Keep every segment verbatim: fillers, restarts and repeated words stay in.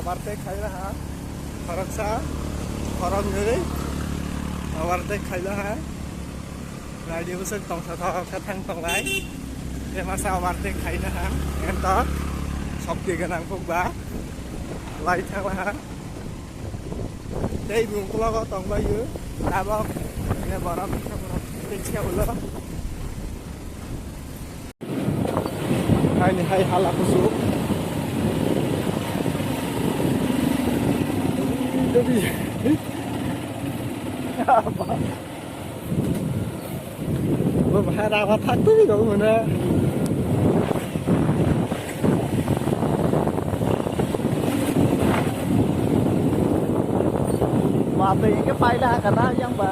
Overtake khaina ha, khoroksa, khoroknwi overtake khaina ha. Gari bwswk tongsa thok khe thang tonglai. Tei masa overtake khaina ha, entok sokti gwnang kukba lai thangla ha. Tei bumuklogo tongbaio tabok, borok kisa borok tei kisa ulo. Haini hai hala kuchuk. Bo bahai raba thak twi rw mano. Watwi hwnkhe paila hakha na yang ba.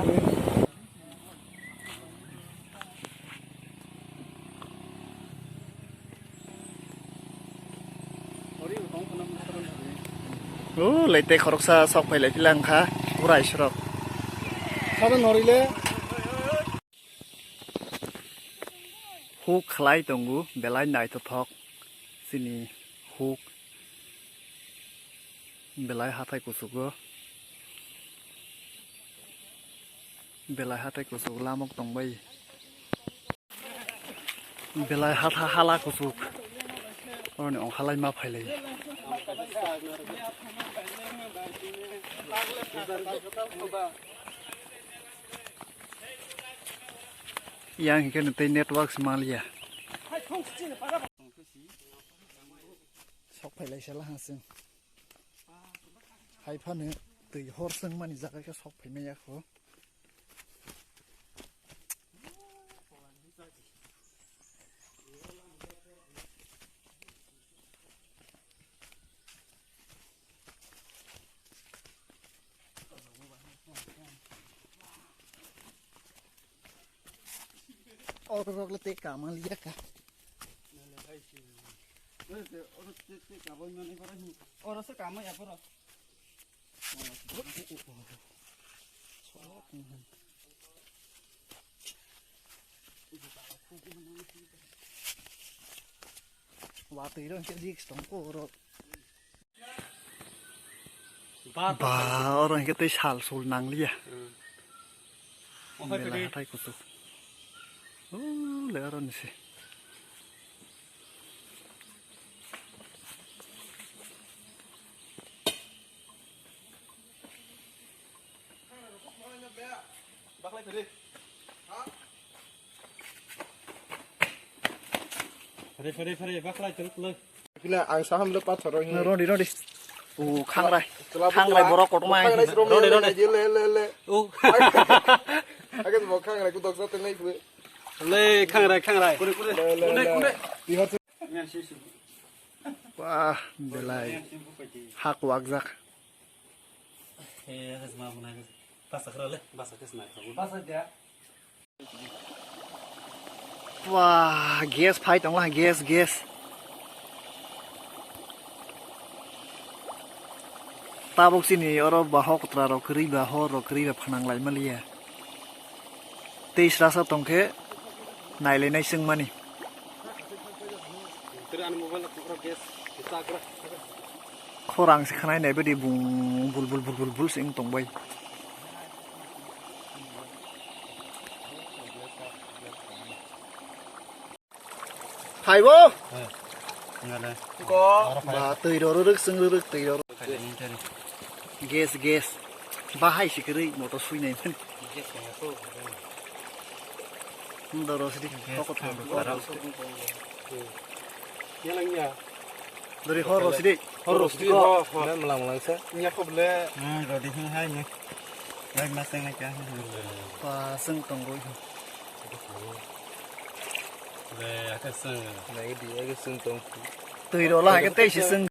O, lei tei khoroksa sok phai lai phila wngkha, urai srok. Sabo norile. Huk khlai tongo, belai naithothok chini huk. Belai hathai kuchugo. Belai hathai kuchuk lamok tongbai. Belai hatha hala kuchuk. Oroni ongkhalai ma phailai. Yang hingke no tei network se maliya. Sok phailai sela hasing. Hai phano twi hor chwngmani jaga khe sok phaimaya kho. Oro rok le tei kama liya ka. Oro se kama ya pura. Watwi rw hwnkhe risk tong khe oro. Ba, oro hwnkhe tei sal sul nangliya. Belai hathai kuchuk. O le oro ni se. Phare, phare, phare, baklai, phare, phare. Pila ang saham le pathor rok hinwi. Rodi, rodi. O, khangrai. Khangrai borok kotorma. Khangrai sromni. Rodi, rodi. Le, le, le. O. Age bo khangrai ku doksa tengai ku. Le, khangrai, khangrai. Kure, kure. Le, le, le. Bihar se. Wah, belai. Hak wak jak. Eh, has ma bunai. Basa khra le. Basa kes na. Basa dia. Wah, gas phai tongla, gas, gas. Tabuk chini oro ba hok kotra rok kwrwi ba hor rok kwrwi ba phanang lai maliya. Tei srasa tongkhe nailainai chwngmani. Khorang se khanai nai badi bung bul bul bul bul bul se wng tongbai. Phaibo. Ko ba twi ro rwk chwng rwk twi ro. Gas gas. Bahai se kwrwi motor sui nai. Gas kaya ko. Doro sidi pokot thang. Yalang ya. Dori hor rosidi. Hor rosidi ko. Mela mela sa. Nya ko ble. Hmm, rodi hing hai ni. Lai mas teng ka. Pa seng tong goi. Le aka seng. Lai di aka seng tong. Tui ro la ke tei si seng.